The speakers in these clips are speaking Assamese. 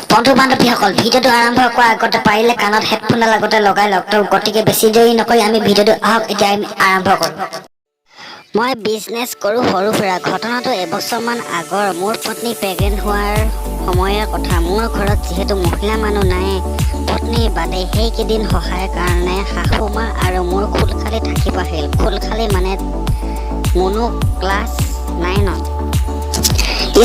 বন্ধু বান্ধৱীসকল, ভিডিঅ'টো আৰম্ভ কৰাৰ আগতে পাৰিলে কাণত হেডফোনডাল আগতে লগাই লওক। তো গতিকে বেছি দেৰি নকৰি আমি ভিডিঅ'টো আহক, এতিয়া আমি আৰম্ভ কৰোঁ। মই বিজনেছ কৰোঁ সৰু সুৰা। ঘটনাটো এবছৰমান আগৰ, মোৰ পত্নী প্ৰেগনেণ্ট হোৱাৰ সময়ৰ কথা। মোৰ ঘৰত যিহেতু মহিলা মানুহ নাই পত্নীৰ বাদে, সেইকেইদিন সহায়ৰ কাৰণে শাহুমা আৰু মোৰ খুলশালী থাকিব আহিল। খুলশালী মানে মুনু ক্লাছ 9ত।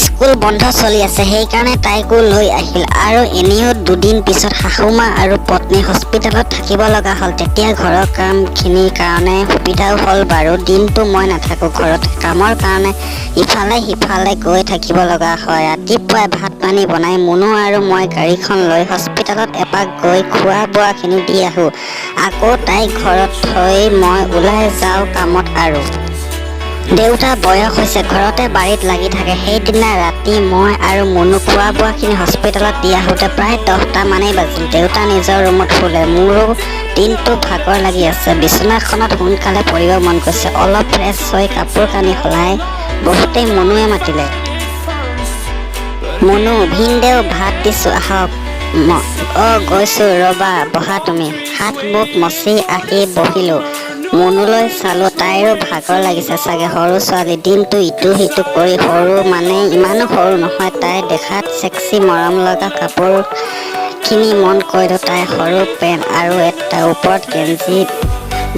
স্কুল বন্ধ চলি আছে, সেইকাৰণে তাইকো লৈ আহিল। আৰু এনেও দুদিন পিছত শাহুমা আৰু পত্নী হস্পিটেলত থাকিব লগা হ'ল। তেতিয়া ঘৰৰ কামখিনিৰ কাৰণে সুবিধাও হ'ল। বাৰু, দিনটো মই নাথাকোঁ ঘৰত, কামৰ কাৰণে ইফালে সিফালে গৈ থাকিব লগা হয়। ৰাতিপুৱাই ভাত পানী বনাই মুনু আৰু মই গাড়ীখন লৈ হস্পিটেলত এপাক গৈ খোৱা বোৱাখিনি দি আহোঁ। আকৌ তাইক ঘৰত থৈ মই ওলাই যাওঁ কামত। আৰু দেউতা বয়স হৈছে, ঘৰতে বাৰীত লাগি থাকে। সেইদিনা ৰাতি মই আৰু মুনু খোৱা বোৱাখিনি হস্পিটেলত দি আহোঁতে প্ৰায় 10টা মানেই বাজিল। দেউতা নিজৰ ৰুমত শুলে। মোৰো দিনটো ভাগৰ লাগি আছে, বিচনাখনত সোনকালে পৰিব মন গৈছে। অলপ ফ্ৰেছ হৈ কাপোৰ কানি সলাই বহুতেই মুনুৱে মাতিলে, "মুনু, ভিনদেউ, ভাত দিছোঁ, আহক।" "অ, গৈছোঁ ৰ'বা, বহা তুমি।" হাত মুখ মচি আহি বহিলোঁ। মুনুলৈ চালোঁ, তাইৰো ভাগৰ লাগিছে চাগে। সৰু ছোৱালী, দিনটো ইটো সিটো কৰি। সৰু মানে ইমানো সৰু নহয় তাই, দেখাত ছেক্সি মৰম লগা। কাপোৰখিনি মন কৰিলোঁ, তাই সৰু পেণ্ট আৰু এটা ওপৰত গেঞ্জি,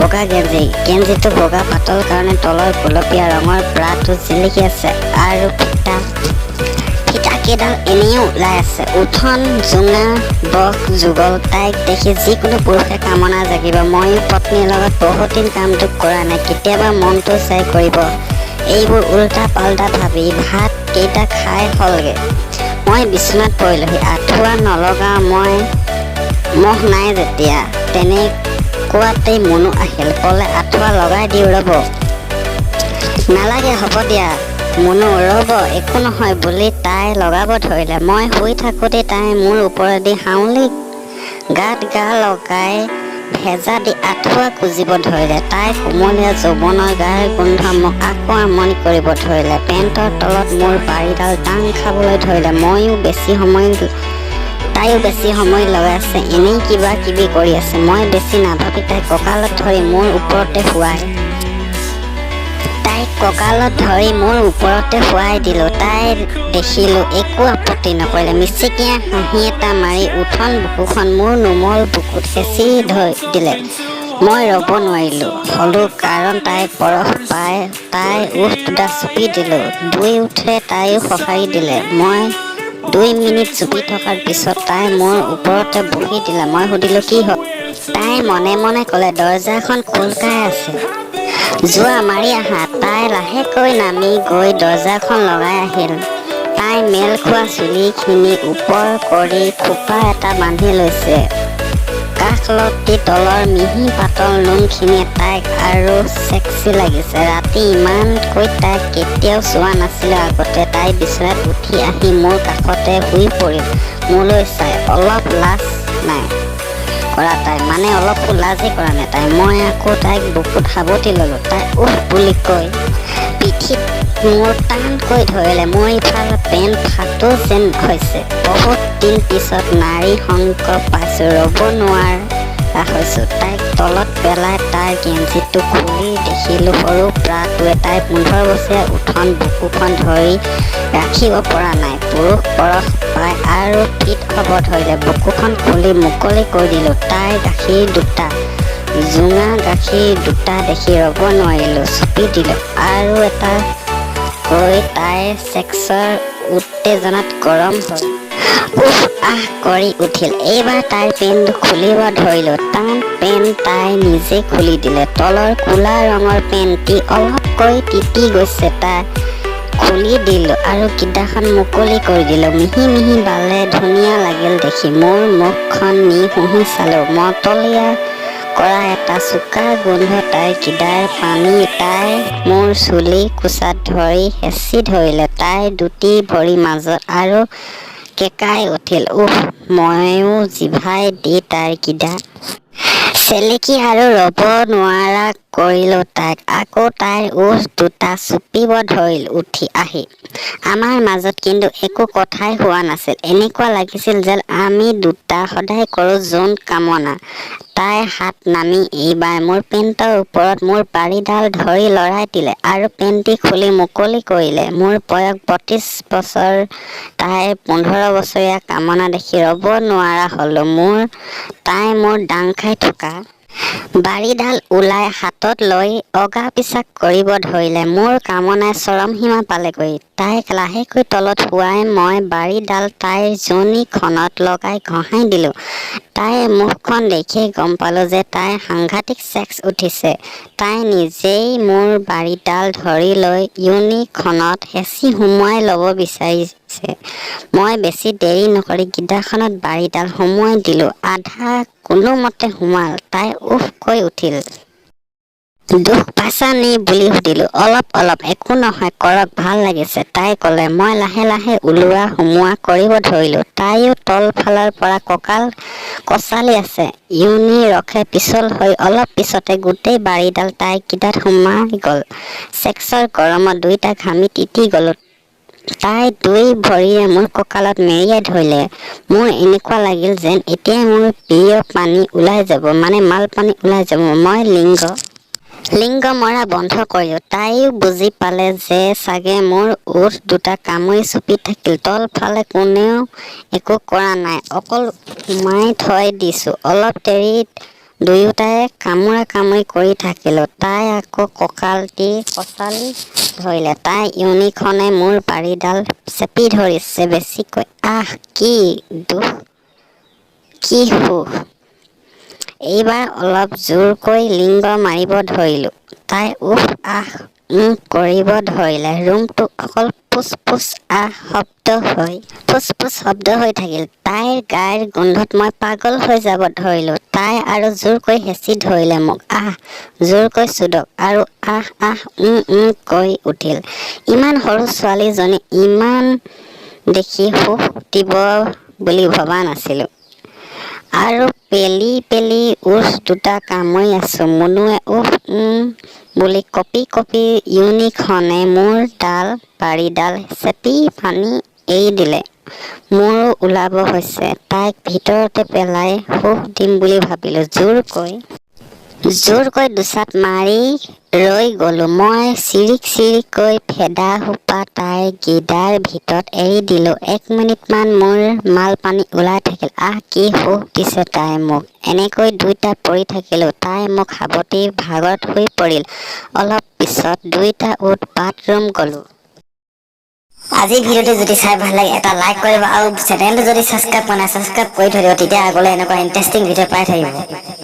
বগা গেঞ্জি। গেঞ্জিটো বগা পাতল কাৰণে তলৰ গুলপীয়া ৰঙৰ ব্ৰাটো জিলিকি আছে আৰু ফিটা কেইডাল এনেও ওলাই আছে। উঠন জোঙা বক যুগল, তাইক দেখি যিকোনো পুৰুষে কামনা জাগিব। ময়ো পত্নীৰ লগত বহুত দিন কামটো কৰা নাই, কেতিয়াবা মনটো চাই কৰিব। এইবোৰ উল্টা পাল্টা ভাবি ভাত কেইটা খাই হ'লগে। মই বিচনাত পৰিলোহি। আঁঠুৱা নলগাওঁ মই, মহ নাই যেতিয়া। তেনেকুৱাতেই মুনু আহিল, ক'লে, "আঁঠুৱা লগাই দিওঁ ৰ'ব।" "নালাগে, হ'ব দিয়া।" "মুনু, ৰ'ব, একো নহয়" বুলি তাই লগাব ধৰিলে। মই শুই থাকোঁতেই তাই মোৰ ওপৰেদি হাউলি গাত গা লগাই ভেজা দি আঁঠুৱা কুজিব ধৰিলে। তাইৰ কোমলীয়া যৌৱনৰ গাৰ গোন্ধ মোক আকৌ আমনি কৰিব ধৰিলে। পেণ্টৰ তলত মোৰ বাৰীডাল দাং খাবলৈ ধৰিলে। ময়ো বেছি সময়, তাইও বেছি সময় লগাই আছে, এনেই কিবা কিবি কৰি আছে। মই বেছি নাভাবি তাইক কঁকালত ধৰি মোৰ ওপৰতে শুৱাই দিলোঁ। তাই দেখিলোঁ একো আপত্তি নকৰিলে। মিচিকীয়া হাঁহি এটা মাৰি উঠন বুকুখন মোৰ নোমল বুকুত হেঁচি ধৰি দিলে। মই ৰ'ব নোৱাৰিলোঁ হ'লো, কাৰণ তাইৰ পৰশ পাই তাইৰ ওঁঠ দুটা চুপি দিলোঁ। দুই ওঁঠে তাইও সঁহাৰি দিলে। মই 2 মিনিট চুপি থকাৰ পিছত তাই মোৰ ওপৰতে বহি দিলে। মই সুধিলোঁ, "কি হ'ল?" তাই মনে মনে ক'লে, "দৰ্জাখন খোল খাই আছে, যোৱা মাৰি আহা।" তাই লাহেকৈ নামি গৈ দৰ্জাখন লগাই আহিল। তাই মেল খোৱা চুলিখিনি ওপৰ কৰি খোপা এটা বান্ধি লৈছে। কাষলতি তলৰ মিহি পাতল নোমখিনিয়ে তাইক আৰু ছেক্সি লাগিছে। ৰাতি ইমানকৈ তাইক কেতিয়াও চোৱা নাছিলো আগতে। তাই বিচনাত উঠি আহি মোৰ কাষতে শুই পৰিল। মোলৈ চাই অলপ লাজ নাই কৰা তাই, মানে অলপো লাজেই কৰা নাই তাই। মই আকৌ তাইক বুকুত সাৱটি ললো। তাই উফ বুলি কৈ পিঠিত মোৰ টানকৈ ধৰিলে। মোৰ ইফালে পেণ্ট ফাটো যেন হৈছে। বহুত দিন পিছত নাৰী সংগ পাইছো, ৰ'ব নোৱাৰা হৈছো। তাইক তলত পেলাই তাইৰ গেঞ্জিটো খুলি দেখিলো সৰু ব্ৰাটোৱে তাইৰ 15 বছৰীয়া উঠন বুকুখন ধৰি ৰাখিব পৰা নাই। পুৰুষ পৰশ পাই আৰু ফিট হ'ব ধৰিলে। বুকুখন খুলি মুকলি কৰি দিলো। তাইৰ গাখীৰ দুটা, জোঙা গাখীৰ দুটা দেখি ৰ'ব নোৱাৰিলো, চুপি দিলো আৰু এটা কৈ। তাইৰ ছেক্সৰ উত্তেজনাত গৰম হ'ল, উফ আহ কৰি উঠিল। এইবাৰ তাইৰ পেণ্ট খুলিব ধৰিলো। টান পেণ্ট তাই নিজে খুলি দিলে। তলৰ ক'লা ৰঙৰ পেণ্টটি অলপকৈ তিতি গৈছে, তাই খুলি দিলো আৰু গিদাখন মুকলি কৰি দিলো। মিহি মিহি বালে ধুনীয়া লাগিল দেখি। মোৰ মুখখন নি শুহি চালো। মতলীয়া কৰা এটা চোকা গোন্ধ তাইৰ গিদাৰ পানী। তাই মোৰ চুলি কোচাত ধৰি হেঁচি ধৰিলে। তাইৰ দুটি ভৰিৰ মাজত আৰু কেঁকাই উঠিল, উফ। ময়ো জিভাই দি তাইৰ গিদা চেলেকি আৰু ৰ'ব নোৱাৰা। কৰিলোঁ তাইক। আকৌ তাইৰ ওঁঠ দুটা চুপিব ধৰিলোঁ উঠি আহি। আমাৰ মাজত কিন্তু একো কথাই হোৱা নাছিল। এনেকুৱা লাগিছিল যেন আমি দুটা সদায় কৰোঁ যৌন কামনা। তাইৰ হাত নামি এইবাৰ মোৰ পেণ্টৰ ওপৰত মোৰ বাৰীডাল ধৰি লৰাই দিলে আৰু পেণ্টি খুলি মুকলি কৰিলে। মোৰ বয়স 32 বছৰ, তাইৰ 15 বছৰীয়া কামনা দেখি ৰ'ব নোৱাৰা হ'লোঁ। তাই মোৰ দাং খাই থকা বাৰীডাল ওলাই হাতত লৈ অগা-পিছা কৰিব ধৰিলে। মোৰ কামনাই চৰম সীমা পালেগৈ। তাইক লাহেকৈ তলত শুৱাই মই বাৰীডাল তাইৰ যোনীখনত লগাই ঘঁহাই দিলোঁ। তাইৰ মুখখন দেখিয়েই গম পালোঁ যে তাইৰ সাংঘাতিক ছেক্স উঠিছে। তাই নিজেই মোৰ বাৰীডাল ধৰি লৈ যোনীখনত হেঁচি সুমুৱাই ল'ব বিচাৰিছে। মই বেছি দেৰি নকৰি গিদাখনত বাৰীডাল সুমুৱাই দিলোঁ। আধা কোনোমতে সোমাল। তাই উফ কৈ উঠিল। দুখ পাইছা নি বুলি সুধিলোঁ। অলপ অলপ, একো নহয়, কৰক, ভাল লাগিছে, তাই ক'লে। মই লাহে লাহে ওলোৱা সোমোৱা কৰিব ধৰিলোঁ। তাইও তলফালৰ পৰা কঁকাল কচালি আছে। যোনি ৰসে পিছল হৈ অলপ পিছতে গোটেই বাৰীডাল তাইৰ গিদাত সোমাই গ'ল। ছেক্সৰ গৰমত দুয়োটা ঘামি তিতি গ'লোঁ। তাই দুই ভৰিৰে মোৰ কঁকালত মেৰিয়াই ধৰিলে। মোৰ এনেকুৱা লাগিল যেন এতিয়াই মোৰ বীৰ্য পানী ওলাই যাব, মানে মালপানী ওলাই যাব। মই লিংগ লিংগ মৰা বন্ধ কৰিলোঁ। তাইও বুজি পালে যে চাগে। মোৰ ওঁঠ দুটা কামুৰি চুপি থাকিল। তলফালে কোনেও একো কৰা নাই, অকল সুমাই থৈ দিছোঁ। অলপ দেৰি দুয়োটাই কামোৰা কামুৰি কৰি থাকিলোঁ। তাই আকৌ কঁকালটি কচালি ধৰিলে। তাইৰ যোনীখনে মোৰ বাৰীডাল চেপি ধৰিছে বেছিকৈ। আহ, কি দুখ, কি সুখ! এইবাৰ অলপ জোৰকৈ লিংগ মাৰিব ধৰিলোঁ। তাই উফ আহ উম কৰিব ধৰিলে। ৰুমটো অকল ফুচ ফুচ আহ শব্দ হৈ ফুচ ফুচ শব্দ হৈ থাকিল। তাইৰ গাৰ গোন্ধত মই পাগল হৈ যাব ধৰিলোঁ। তাই আৰু জোৰকৈ হেঁচি ধৰিলে মোক। আহ, জোৰকৈ চুদক আৰু আহ আহ উম উম কৈ উঠিল। ইমান সৰু ছোৱালীজনী ইমান দেখি সুখ দিব বুলি ভবা নাছিলোঁ। আৰু পেলি পেলি ওঁঠ দুটা কামুৰি আছোঁ। মুনুৱে উফ উম বুলি কঁপি কঁপি যোনীখনে মোৰ বাৰীডাল চেপি পানী এৰি দিলে। মোৰো ওলাব হৈছে। তাইক ভিতৰতে পেলাই সুখ দিম বুলি ভাবিলোঁ। জোৰকৈ জোৰকৈ দুচাট মাৰি ৰৈ গ'লোঁ। মই চিৰিক চিৰিককৈ ফেদা সোপা তাইৰ গিদাৰ ভিতৰত এৰি দিলোঁ। এক মিনিটমান মোৰ মালপানী ওলাই থাকিল। আহ, কি সুখ দিছে তাই মোক! এনেকৈ দুয়োটা পৰি থাকিলোঁ। তাই মোক সাৱটি ভাগৰত শুই পৰিল। অলপ পিছত দুয়োটা উঠি বাথৰুম গ'লোঁ। আজি ভিডিঅ'টো যদি চাই ভাল লাগে, এটা লাইক কৰিব আৰু চেনেলটো যদি ছাবস্ক্ৰাইব কৰা নাই, ছাবস্ক্ৰাইব কৰি থৈ দিব। তেতিয়া আগলৈ এনেকুৱা ইণ্টাৰেষ্টিং ভিডিঅ' পাই থাকিব।